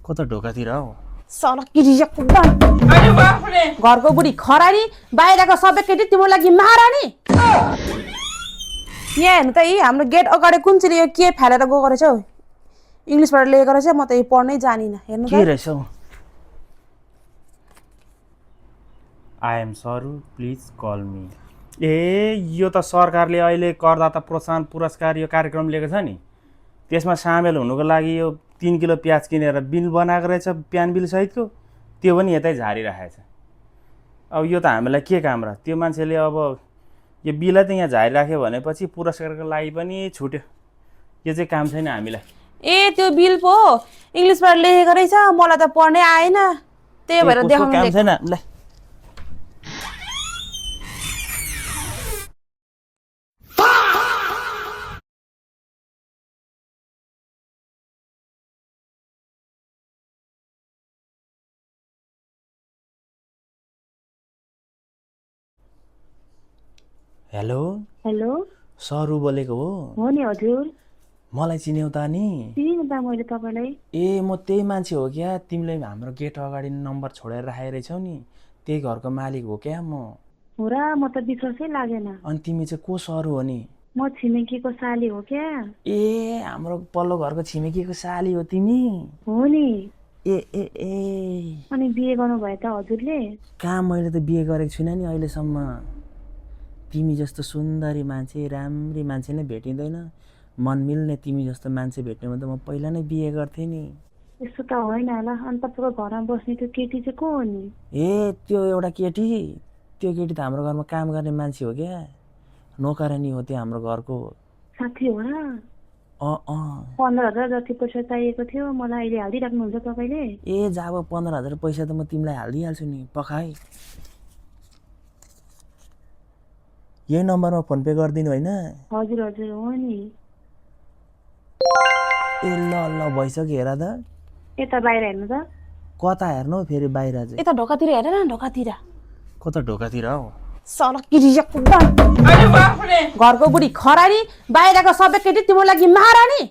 कता ढोकातिर हौ घरको बुढी खरानी बाहिरको सबै केटी तिम्रो लागि महारानी। यहाँ हेर्नु त यी हाम्रो गेट अगाडि कुन चाहिँ यो के फालेर गएको रहेछ हौ, इङ्ग्लिसबाट लेखेको रहेछ, म त यो पढ्नै जानिनँ। हेर्नु के रहेछ हौ? आई एम सरू प्लिज कल मी। ए यो त सरकारले अहिले करदाता प्रोत्साहन पुरस्कार यो कार्यक्रम लिएको छ नि, त्यसमा सामेल हुनुको लागि यो 3 किलो प्याज किनेर बिल बनाएको रहेछ, प्यान बिल सहितको। त्यो पनि यतै झारिराखेको छ। अब यो त हामीलाई के काम र? त्यो मान्छेले अब यो बिलै त यहाँ झारिराख्यो भनेपछि पुरस्कारको लागि पनि छुट्यो। यो चाहिँ काम छैन हामीलाई। ए त्यो बिल पो इङ्ग्लिसबाट लेखेको रहेछ, मलाई त पढ्नै आएन, त्यही भएर देखाउनु काम दिएको। छैन हामीलाई। हेलो हेलो सरू बोलेको हो नि हजुर, मलाई चिन्यौ त नि? चिनिनँ त मैले तपाईँलाई। ए म त्यही मान्छे हो क्या, तिमीले हाम्रो गेट अगाडि नम्बर छोडेर राखेको रहेछौ नि, त्यही घरको मालिक हो क्या म। हो र, म त विश्वासै लागेन। अनि तिमी चाहिँ को सरू हो नि? म छिमेकीको साली हो क्या। ए हाम्रो पल्लो घरको छिमेकीको साली हो तिमी? हो नि। ए ए ए अनि बिहे गर्नुभयो त हजुरले? कहाँ, मैले त बिहे गरेको छुइनँ नि अहिलेसम्म। तिमी जस्तो सुन्दरी मान्छे, राम्री मान्छे नै भेटिँदैन। मन मिल्ने तिमी जस्तो मान्छे भेट्ने भने त म पहिला नै बिहे गर्थेँ नि। यस्तो त होइन होला। अनि तपाईँको घरमा बस्ने त्यो केटी चाहिँ को हो नि? ए त्यो एउटा केटी, त्यो केटी त हाम्रो घरमा काम गर्ने मान्छे हो क्या, नोकरानी हो त्यो हाम्रो घरको। साथी हो र? 15,000 जति पैसा चाहिएको थियो मलाई, अहिले हालिदिइराख्नुहुन्छ तपाईँले? ए जब 15,000 पैसा त म तिमीलाई हालिदिइहाल्छु नि, पखाइ। यही नम्बरमा फोन पे गरिदिनु होइन? हजुर हजुर हो नि। ए ल ल भइसक्यो, हेर त। यता बाहिर हेर्नु त। कता हेर्नु फेरि बाहिर चाहिँ? यता ढोकातिर हेर न, ढोकातिर। कता ढोकातिर हौ? घरको बुढी खरानी बाहिरको सबै केटी तिम्रो लागि महारानी।